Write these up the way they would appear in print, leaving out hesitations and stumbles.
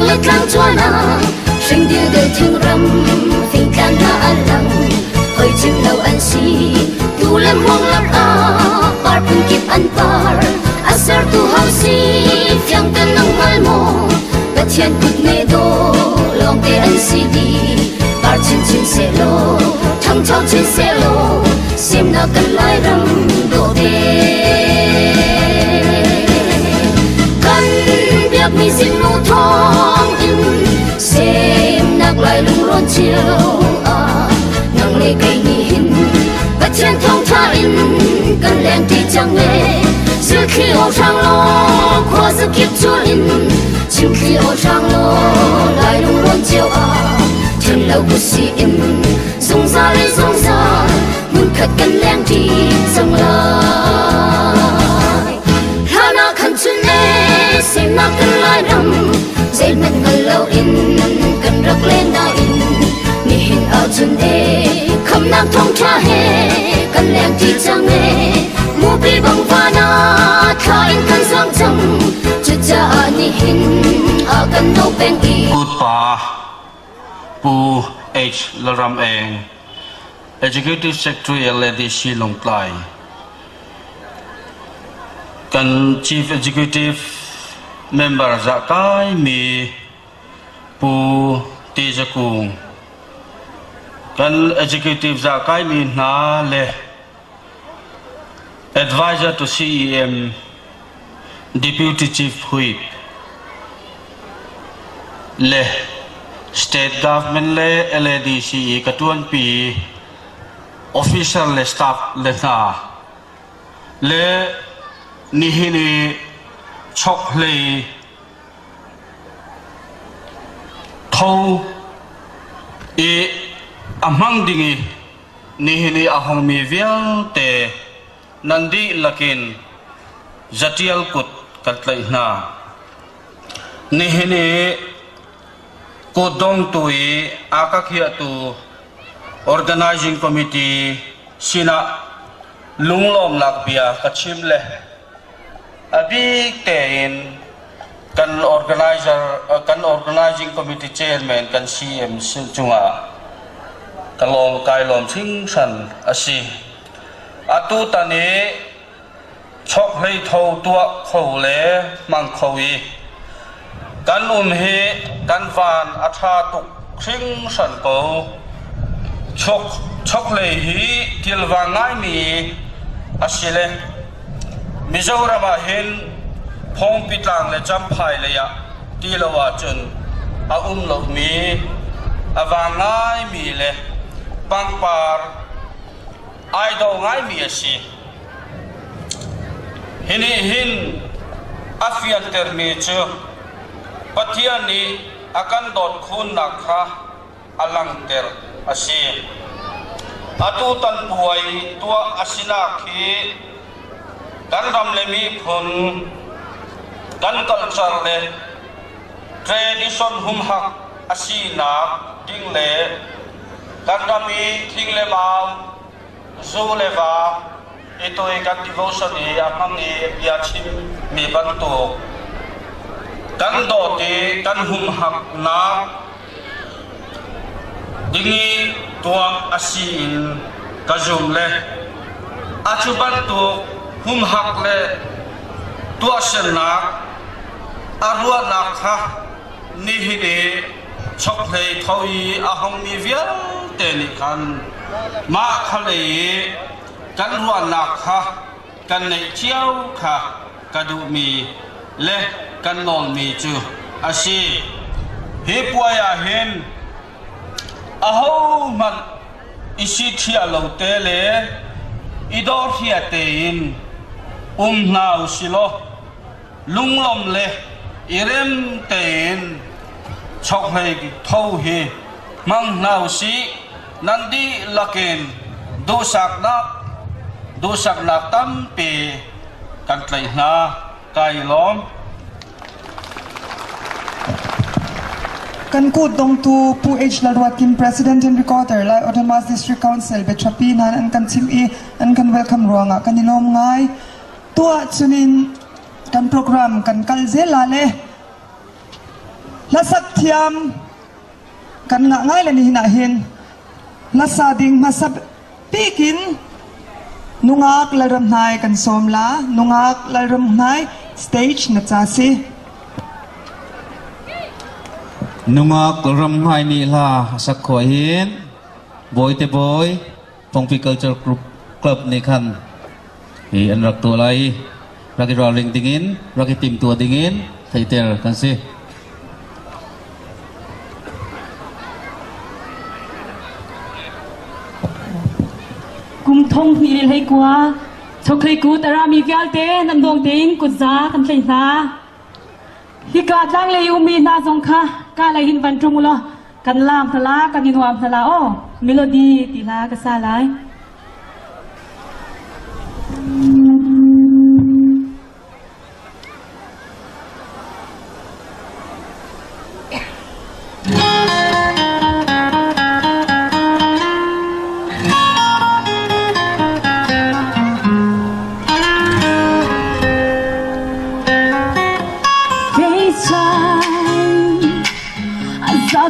le tlang chuan ah hring dildel thingram fingtlang hna an lang hoi chim lo an si tu le hmong lak ah par phun kip an par a sertu hau si fiang ten nang hngal maw Pathian kut ne do lawng te an si di par chin chin se law thangcho chin se law semnak kan lai ram do te kan biak mi zingnu thawng in semnak lai lungrawn cio ah nang le kei nih hin Pathian thawngtha in kan leng ti cang e silthli aw hrang law khua zakip chul in chimthli aw hrang law lai lungrawn cio ah then lo ku si in zungzal le zungzal hmunkhat kan leng ṭi cang lai. Hlan ah khan cun e semnak kan lai ram zeihmanh hngal loin kan rak len nain nihin ahcun e khamnak thawngṭha he kan leng ṭi cang e mupi bang van ah thla in kan zuang cang cucaah nihin ah kan no peng i Kutpa Pu H. Lalram Eng Executive Secretary LADC Lungtlai kan Chief Executive Member za kai mi Pu Ti Za Kung kan Executive za kai mi hna le Advisor to CEM Deputy Chief Whip le State Government le LADC i ka ṭuanpi officer le staff le hna le nihin i chokhlei tho i a hmang ding i nihin i a hongmi vialte nan dihlak in zatial kut kan tlaih hna. Nihin i kutdongtu i a ka khiahtu Organizing Committee sinah lunglawmnak bia ka chim le a bik tein kan organizer kan organizing committee chairman kan CM sin cungah ka lawm kai lawm hringhran a si. Atu tan i chokhlei tho tuah kho le hmang kho i kan um hi kan van a ṭha tuk hringhran ko. Chok chokhlei hi thilva ngaimi a si le Mizoram ah hin Phongpi tlang le Champhai lei ah ti lo ahcun a um lomi a vang ngaimi le pangpar ai dawh ngaimi a si. Hi nih hin a fiantermi cu Pathian nih a kan dawt khunnak kha a langhter a si. Atu tan puai tuah a sinak hi kan ram le miphun, kan culture le tradition humhak a sinak ding le kan ram i thing le mau, zu le va i toi kan devotion i a hmang i bia chim mi bantuk kan dawt i kan humhaknak ding i tuah a si in ka zum le a cu bantuk humhak le tuahsernak a ruahnak kha nihin i chokhlei tho i a hongmi vialte nih khan mah kha lei i kan ruahnak kha kan neih cio kha ka duhmi le kan nawlmi cu a si. Hi puai ah hin ahohmanh i sithiah lo te le i dawhria tein um hna u silaw lunglawm le i rem tein chokhlei tho hi hmang hna u sih. Nan dihlak in duhsaknak duhsaknak tampi kan tlaih hna. Kai lawm. Kan kut dongtu Pu H. Lalruatkim President and Recorder Lai Autonomous District Council biaṭhapi nan an kan chimh i an kan welcome ruangah kan i lawm ngai. Tuah chunin kan program kan kal zel la le. Hlasak thiam kan ngah ngai le nihin ah hin hlasa ding hmasa bikin nungak Lalram Hnai kan sawm la. Nungak Lalram Hnai, stage na ca si. Nungak Lalram Hnai nih hla a sak khawh hin Bawi te Bawi Phongpi Culture Group Club nih khan hi an rak tuah lai i rak i ralring dingin rak i timtuah dingin theihter kan si. Kum 2019 chokhlei kut a rami vialte nan dawng tein kutza kan thlei hna. Hika tlanglei ummi hna zong kha ka lei hin van ṭung ulaw kan laam hna la, kan i nuam hna la aw. Melody ti hla ka sa lai.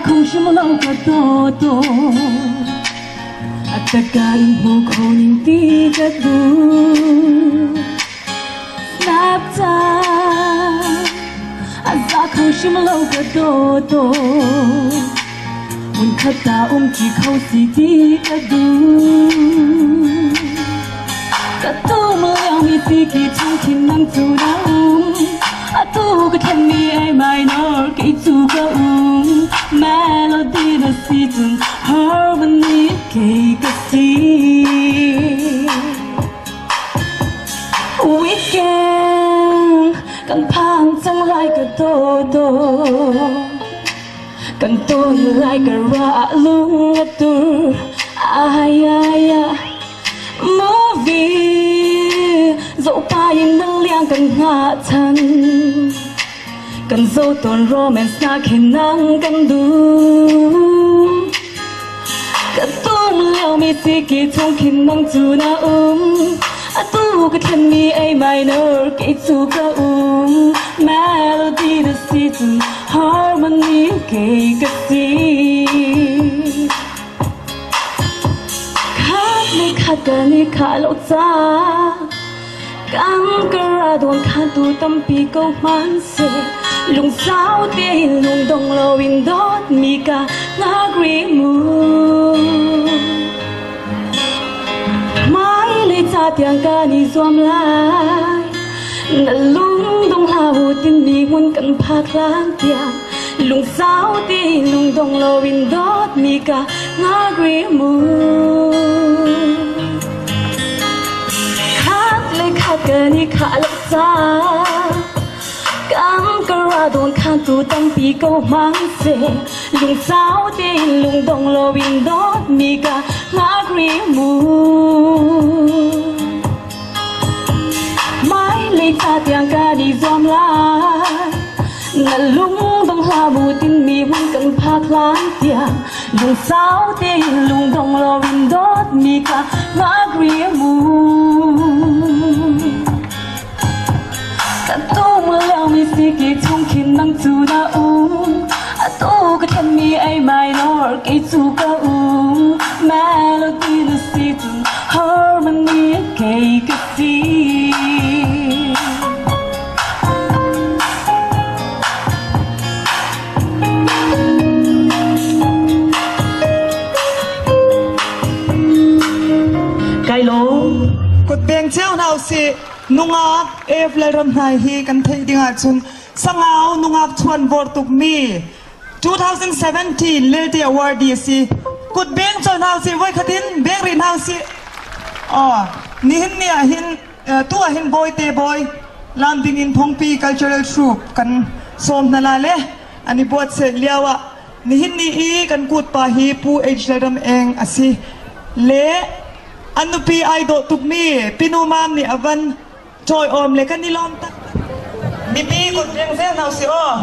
Khong lo ka to to ataka in hmu kho ning ti ka du Snapchat a za kho hrim lo ka do to mun khat ta ti kho si ti ka du ka tu mo yang mi si ki chung khin nang chu na a tu ka then mi ai minor ke chu ka melody na si chun harmony ke ka si weekend kan phang chang lai ka do do kan ton lai ka ra lung tur ay ay movie dẫu pa in nang liang kan nga chan kan zo ton romance na khin nang kan du ka tum leo mi si ki chung khin nang chu na a tu ka thlen mi ai minor ke chu ka melody the season harmony ke ka si khat le khat ka ni kha lo cha kan kara don khan tu tampi ko man se lung sao te lung dong lo in dot mi ka nga gri mu mai le cha tiang ka ni zuam lai na lung dong la hu tin mi ngun kan phak lang tiang lung sao te lung dong lo in dot mi ka nga gri mu khat le khat ka ni kha lo cha kan kara don khan tu tampi ko mang se lung sao te lung dong lo in dot mi ka nga gri mu mai le cha tiang ka ni zuam lai na lung dong la bu tin mi mun kan phak lang tiang lung sao te lung dong lo in dot mi ka nga gri mu ka tu mu leo mi si ki chung khin nang chu na a tu ka then mi ai minor ke chu ka melody na si chun harmony ke ka si kai lo Kut beng cio hna usih. Nungak Eve Lalram Hnai hi kan theih ding ahcun Sangau nungak chuan vor tuk mi 2017 Lilte Awardee a si. Kut beng chol hna usih, voi khatin beng rih hna usih. Oh, nihin ni ah hin tu ah hin Bawi te Bawi lam ding in Phongpi Cultural Troupe kan sawm hna la le an i buat set lio ah nihin ni i kan kut pa hi Pu H Lalram Eng a si le an nupi ai dawh tuk mi Pinu Mam nih a van cawi awm le kan i lawm tak. Mipi kut beng zel hna usih aw.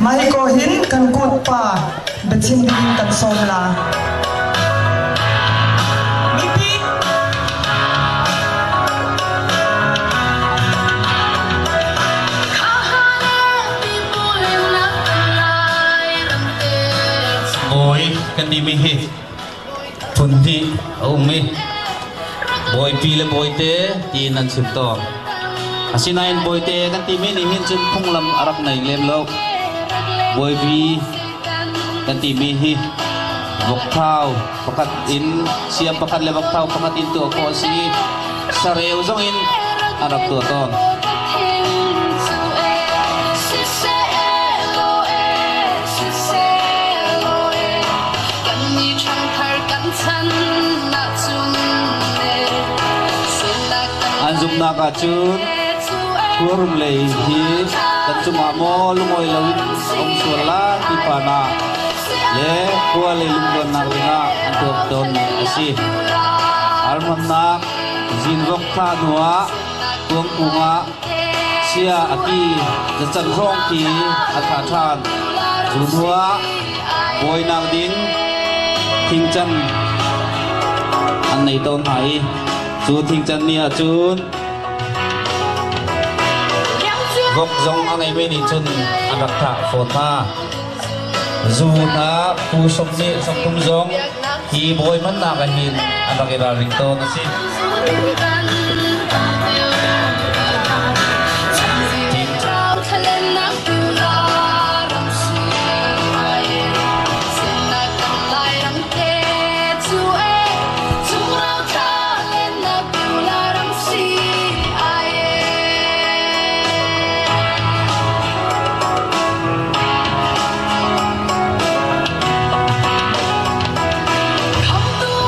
Mai ko hin kan kut pa biachim ding in kan sawm la. kan timi hi phun hnih a um i Bawipi le Bawite tiin an chim tawn. Asinain Bawite kan timi nih hin cun phunglam a rak nei lem lo. Bawipi kan timi hi vokthau pakhat in siam pakhat le vokthau pakhat in tuah khawh a si i sareu zong in an rak tuah tawn. An zumhnak ahcun khuarum lei hi kan cungah maw lungawi loin a um sual lai ti phan ah le khua lei lungruannak dingah an tuak tawnmi a si. Arhmannak zinvok thla hnuah kuangkung ah chia a ki zacan hrawng khi a thah ṭhan. Cu hnuah bawinak ding thingcan an nei tawn hna i cu thingcan ni ahcun vok zong a ngeimi nih cun an rak thah fawn hna. Zu hna pu som nih sawmthum zong hi bawi hmannak ah hin an rak i ralring tawn a si.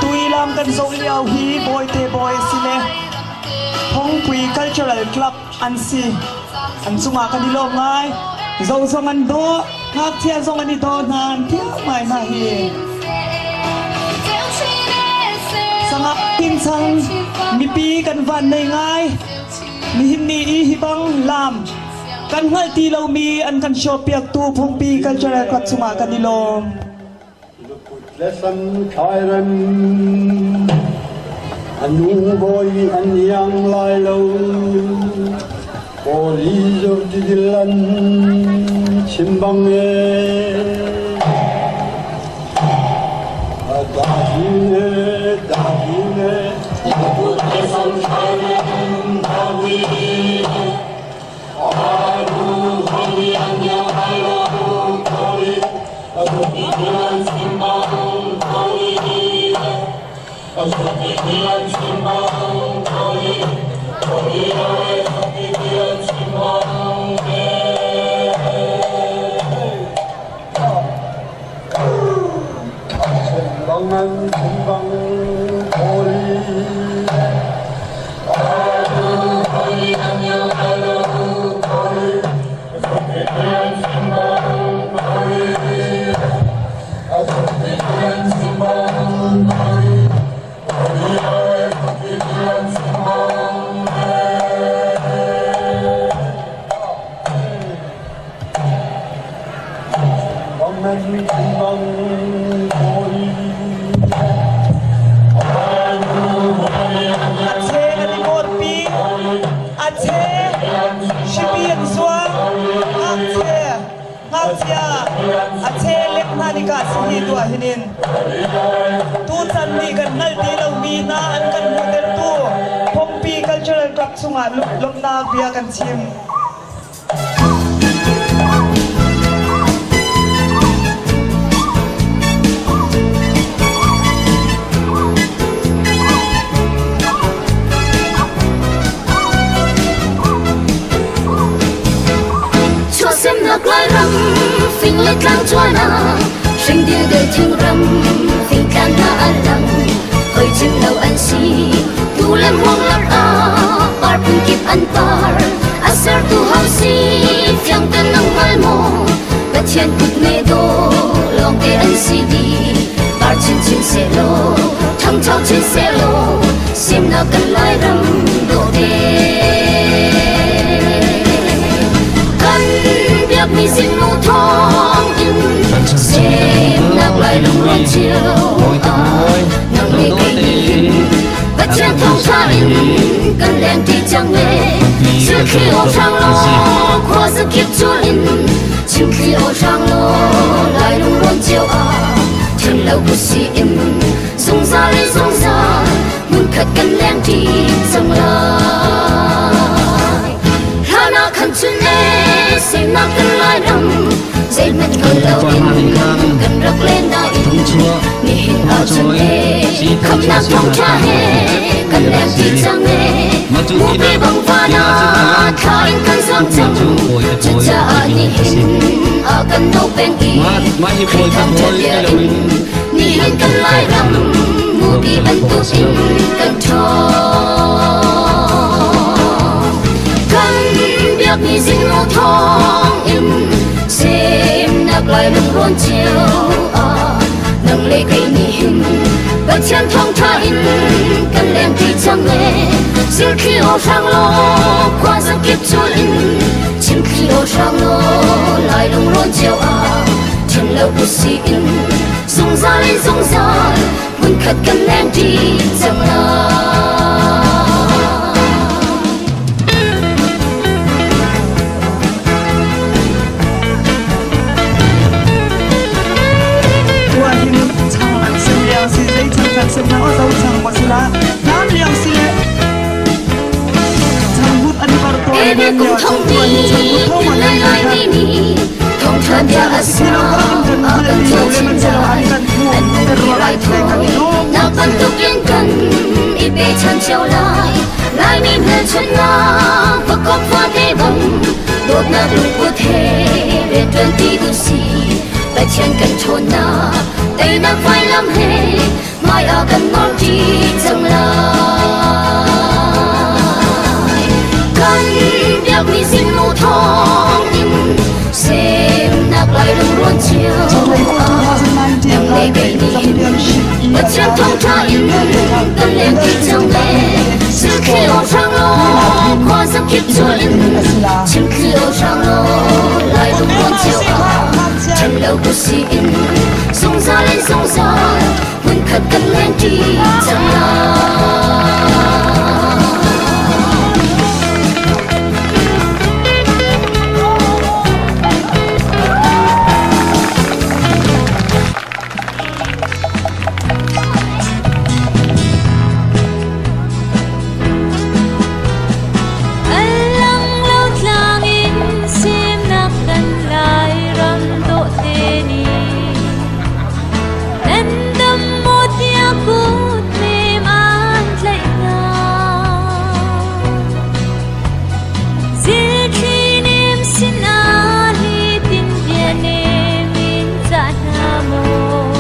Tuilam kan zoh lio hi Bawite Bawi si le Phongpui Cultural Club an si. An cungah kan i lawm ngai. Zo zong an dawh, ngakchia zong an i dawh hna, an thiam ngai hna hi. Sangak tingchang mipi kan van nei ngai. Nihin ni i hi bang lam kan hngalh ti lomi an kan show-piaktu Phungpi Cultural Club chungah kan i lawm. Luput le sam thlairem a nu bawi an iang lai lo Kawli zur tidil an chim bang e Dahine dahine Luput le sam thlairem dahine A che an i mawtpi, a che hripi an zuang, ngakchia, ngakchia a che lek hna nih kah si hi tuah hinin tuchan nih kan hngal ti lomi hna an kan hmuhtertu Phongpi Cultural Club chungah lawmhnak bia kan chim. Chuahsemnak Lairam fing le tlang chuan ah hring dildel thingram fingtlang hna an lang hoi chim lo an si tu le muang lak ah par phun kip an par a sertu hau si fiang ten nang hngal maw Pathian kut ne do lawngte an si di par chinchin se law thangcho chin se law simnak kan Lairam dawte kan biakmi zingnu thawng in semnak lai lungrual cio ah nang le kei nih Pathian thawngtha in kan leng ti cang e thil aw hrang law khua zakip chul in chim thli aw hrang law lai lungrual cio ah then lo usi in zungzal in zungzal hmunkhat kan leng ṭi cang lai. Hlan ah khan cun ee semnak kan Lairam zeihmanh hngal lo in kan rak len nain nihin ah cun ee khamnak thawngṭha he kan leng ṭi cang ee. Mupi bang van ah thla in kan zuang cang, cucaah nihin ah kan no peng i Khrih thawngṭha bia in nihin kan Lairam mupi bantukin kan ṭhawng. Kan biakmi zingnu thawngin semnak lai lungrawn cio ah nang le kei nih hin Pathian thawngṭha in kan lengṭi cang ee. Zilthli aw hrang law khua zakip cul in chimthli aw hrang law lai lungrawn cio ah ṭhen lo usih in zungzal in zungzal hmunkhat kan lengṭi cang lai. Tuah hin chang an sem liang si zei chang kan sem na o zo chang ma si la nam liang si le chang hut an bar to Ebe kum thong ni lai lai mi ni thong tha bia a sa a kan cho chin lai an mi rai thawi nak bantukin kan i pe chan cio lai. Lai mi hmelchun na pakop fa te bang dawtnak lungput he rianṭuan ti du si. Pathian kan ṭhawnnak teinak vailam he hmai ah kan nawl ṭi cang lai. Kan biakmi zingnu thawngin semnak lai lungruan cio ah nang le kei nih hin Pathian thawngṭha in kan leng ṭi cang le. Silthli aw hrang law khua zakip cul in chimthli aw hrang law lai lungruan cio ah ṭhen lo usih in zungzal in zungzal hmunkhat kan leng ṭi cang lai. Alang lo tlang in semnak kan Lairam dawhte ni nan dam maw tiah kut nem an tlaih hna. Zilthli nem sinah hi tin bia nem in cah hna maw,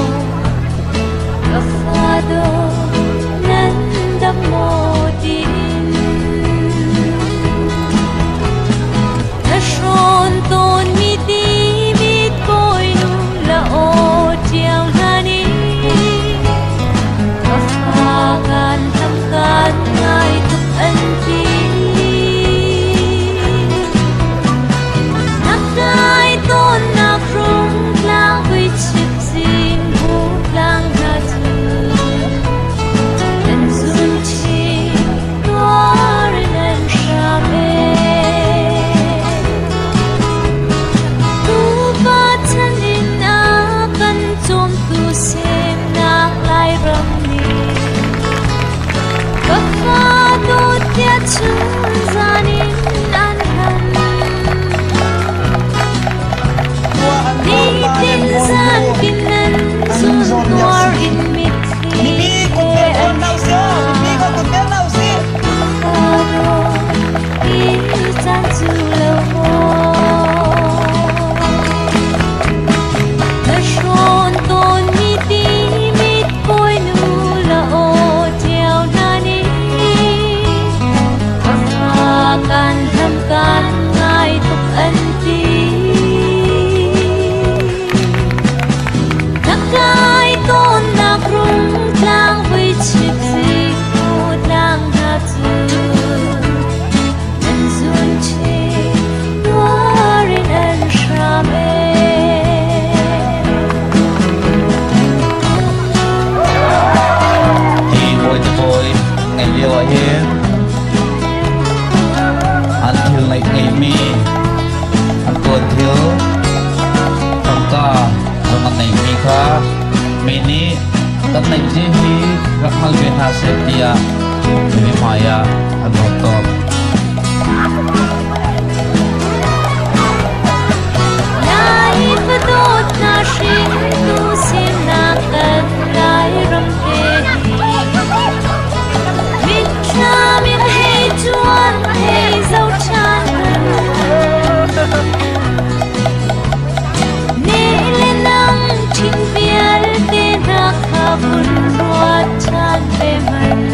ka fa dawt nan dam maw tiin. Na hrawn tawnmi timit kawinu la aw ṭiao hna nih ka fa kan hlam kan ngai tuk an ti. Na kai tawnnak rungtlang vuichip zing bu tlang hna cu nan zun chin tuar in an hram ee. Pupa chan in a kan cawmtu semnak Lairam nih ka fa dawt tiah chun zan in an hlam. Nitin zan tin nan zun tuar in mitthli Mipi kut he beng an hna usih aw mipi hram. ka kut beng hna usih. Ka fa dawt hi caan cu lo maw. Na hrawn tawnmi timit kawinu la aw ṭiao hna nih ka fa kan hlam kan ngai tuk an ti. Na kai tawnnak rungtlang vuichip zingnu tlang hna cu nan zun chin tuar in an hram ee. Hi bawi te bawi ngeih lio ah hin an thil ngeih ngeihmi an tuan thil tangka zong an neihmi kha mi nih Lai ah an hawk tawn. Lai fadawt na hringtu sinak kan Lairam te hi mitthlam in hei cuan hei zoh ṭhan. Ne le nang ṭhing vialte hna kha vun ruat ṭhan ve hmanh.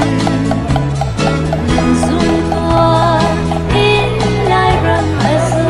Zung tuar in Lairam a zaw.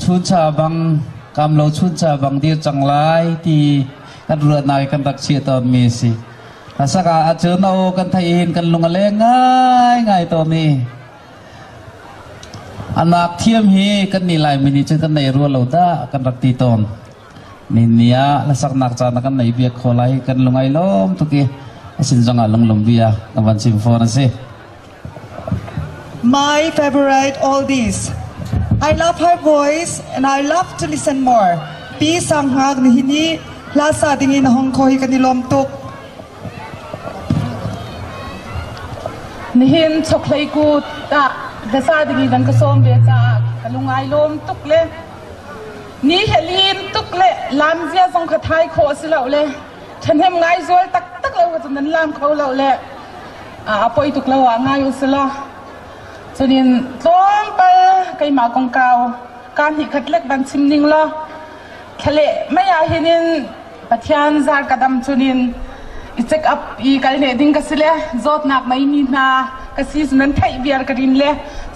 Chuncha bang kam lo chuncha bang dir cang lai ti kan ruat nak kan rak chia tawn mi si. Saka ahcun a aw kan theih hin kan lung a leng ngaingai tawn i a nak thiam hi kan nih Laimi nih cun kan nei rua lo dah kan rak ti tawn. Nihin ah hlasaknak caan ah kan nei biak kho lai kan lung ai lawm tuk i a sin zong ah lunglum bia kan van chim fawn a si. My favorite oldies. I love her voice and I love to listen more. Pi Sang Hngak nihin i hla sa ding in hong kho hi kan i lawm tuk. Nihin chokhlei kut ah hlasa ding in an ka sawm ve caah ka lung ai lawm tuk le ni he lim tuk le lam zia zong kha thai khawh a si lo le ṭhahnem ngai zual taktak lo kha cu nan lam kho lo le a poi tuk lo ah ngai u si law cunin tlawmpal keimah kongkau ka hnih khat lek van chim ning law thlaleh mei ah hin in Pathian zar ka dam cunin i check up i kal ne ding ka si le zawtnak mei mi hna ka si nan theih viar ka rin le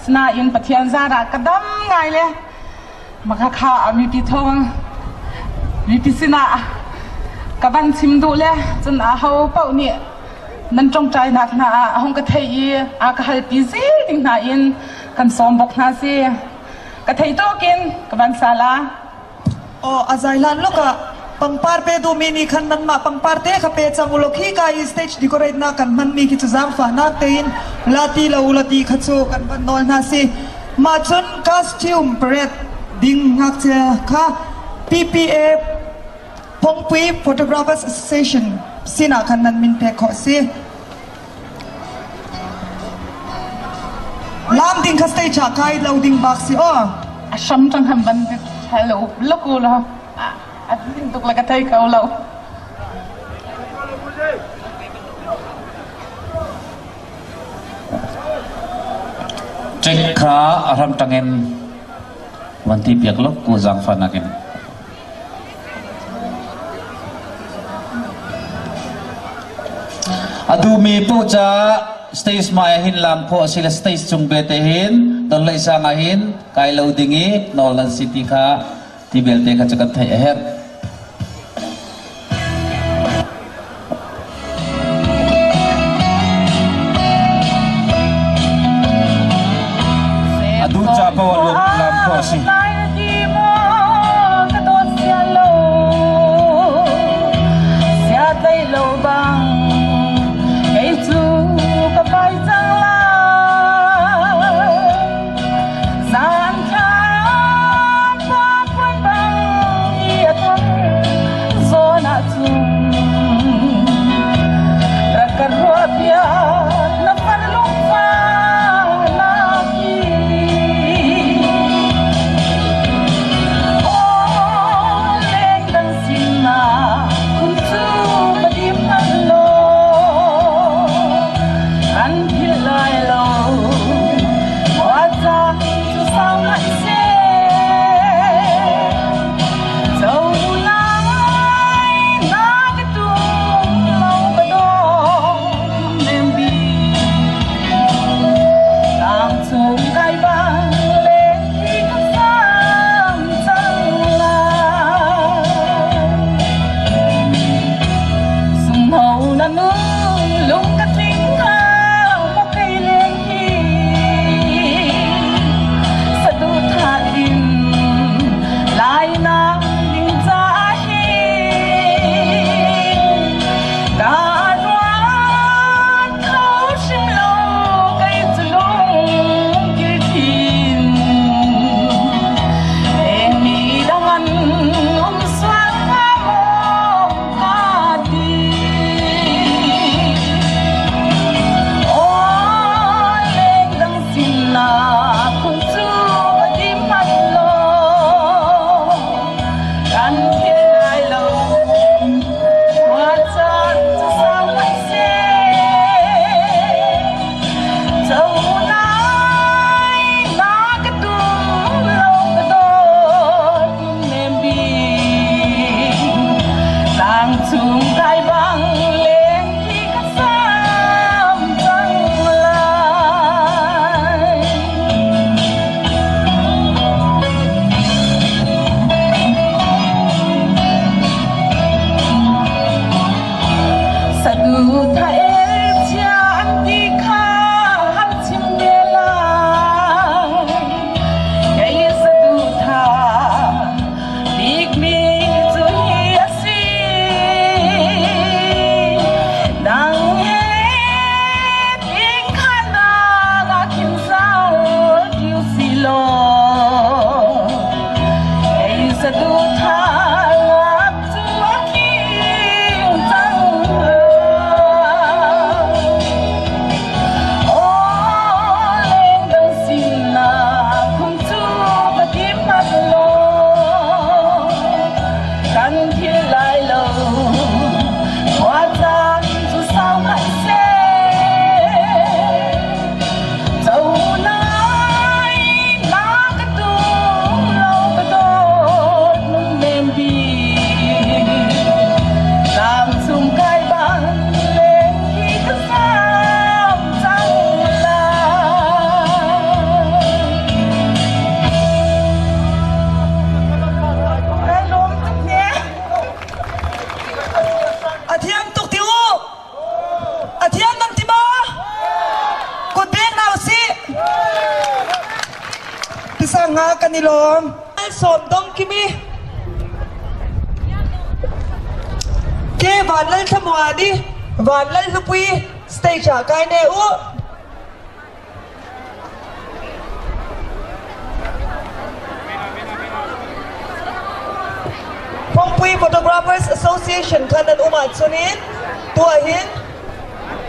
sinain Pathian zar ah ka dam ngai le maka kha mipi thawng mipi sinah ka van chim duh le cun a ho paoh nih nan ṭongṭainak hna ah a hung ka theih i a ka halpi zel ding hna in kan sawm bawk hna si ka thei tawkin ka van sala. Aw a zai hlan lawk ah pangpar pe duhmi nih khan nanmah pangpar te kha pe cang ulaw khi ka i stage decorate nak kan hmanmi khi cu zaangfahnak tein la ti lo ula ti kha cu kan van nawl hna si. Mah cun costume parade ding ngakchia kha PPA Phongpui Photographers Association sinah khan nan min pek khawh si. Lam ding kha stage ah kai lo ding bak si aw. A hram tang han ban hello loko lo a din tuk la ka thei ko lo. Check kha a hram tangin van ti piak lo ku zang fa nakin. A duhmi paoh caah stage hmai ah hin lam khawh a si le stage cung bete hin donlei sang ah hin kai lo ding i nawl nan si ti kha ti belte kha cu kan theih a herh. A duh ca paoh ah lam khawh a si. Nga kan i lawm. Sawm dong kimi. Ke Van Lal Thlamuani, Van Lal Hlupui stage ah kai ne u. Phongpui Photographers Association khan nan um ahcun in tuah hin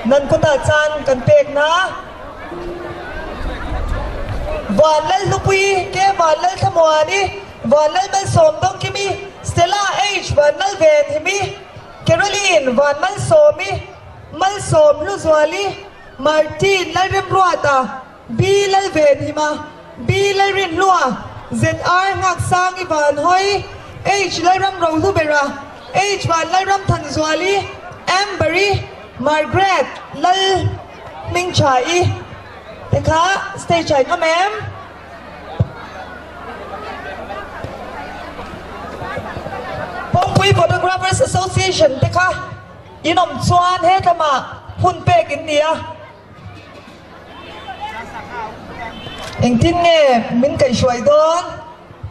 nan kut ah caan kan pek hna. Van Lal Hlupui ke Van Lal Thlamuani, Van Lal Malsawm Dongkimi, Stella H Van Lal Ven Himi, Caroline Van Malsawmi, Malsawm Hluzuali, Martin Lalremruata, B. Lalvenhima, B. Lalrinhlua, ZR Ngaksangi Van Hoi, H. Lalram Rohlubera, H. Van Lalram Thanzuali, M. Barry, Margaret Lal Mingchai. Teka, stage ay ka ma'am. Pongpui Photographers Association teka. In om chuan he tlama hun pek in ni a. Engtin nge min kaihhruai dawn?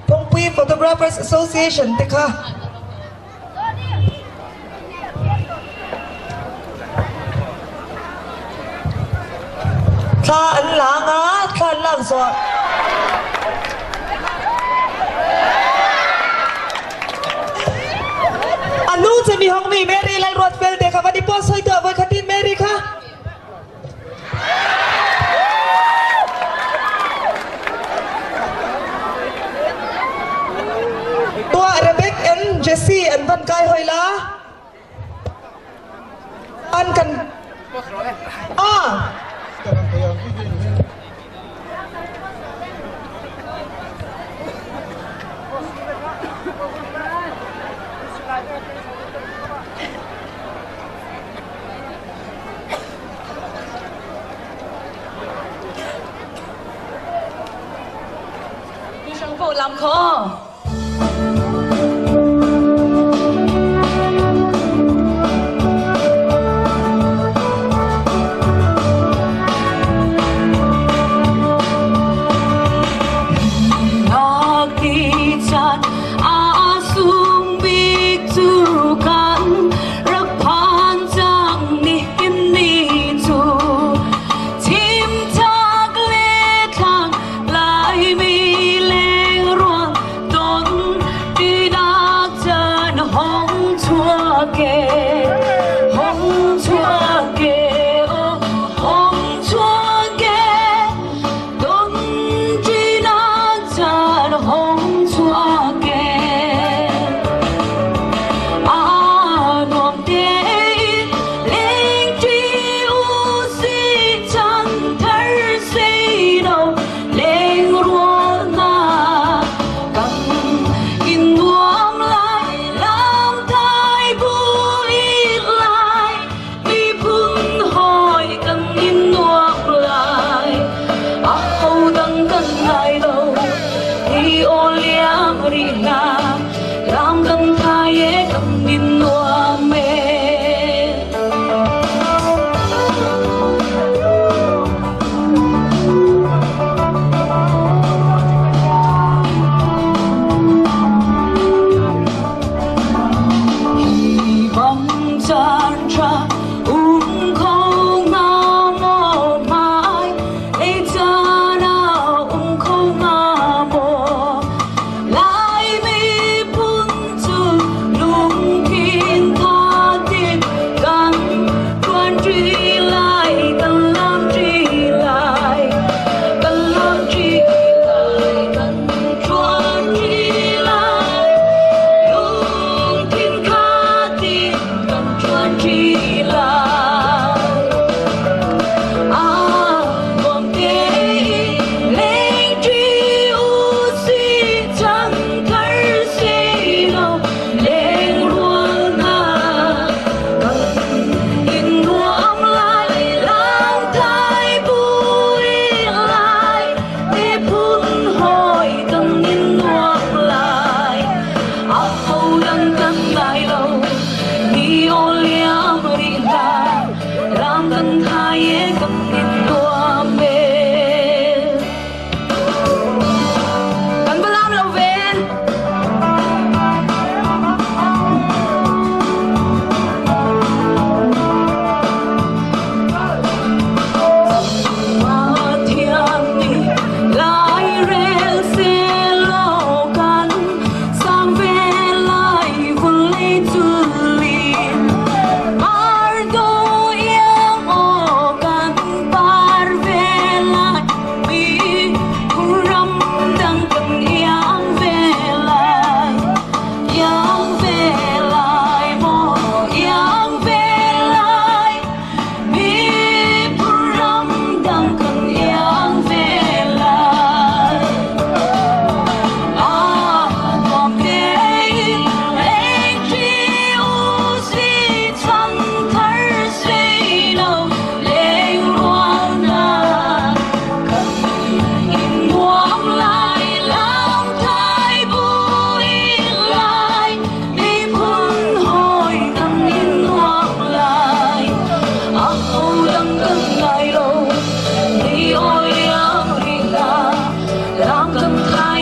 Phawngpui Photographers Association te kha. Thla an lang a, thla an lak zawh. A nu cu mi hong mi Mary Lalruat fel te kha van i post hoi tuah voi khatin Mary kha. Tuah Rebek and Jesse an van kai hoi la. An kan ah Lam kho.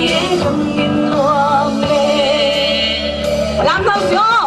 In luang le lam hau sio.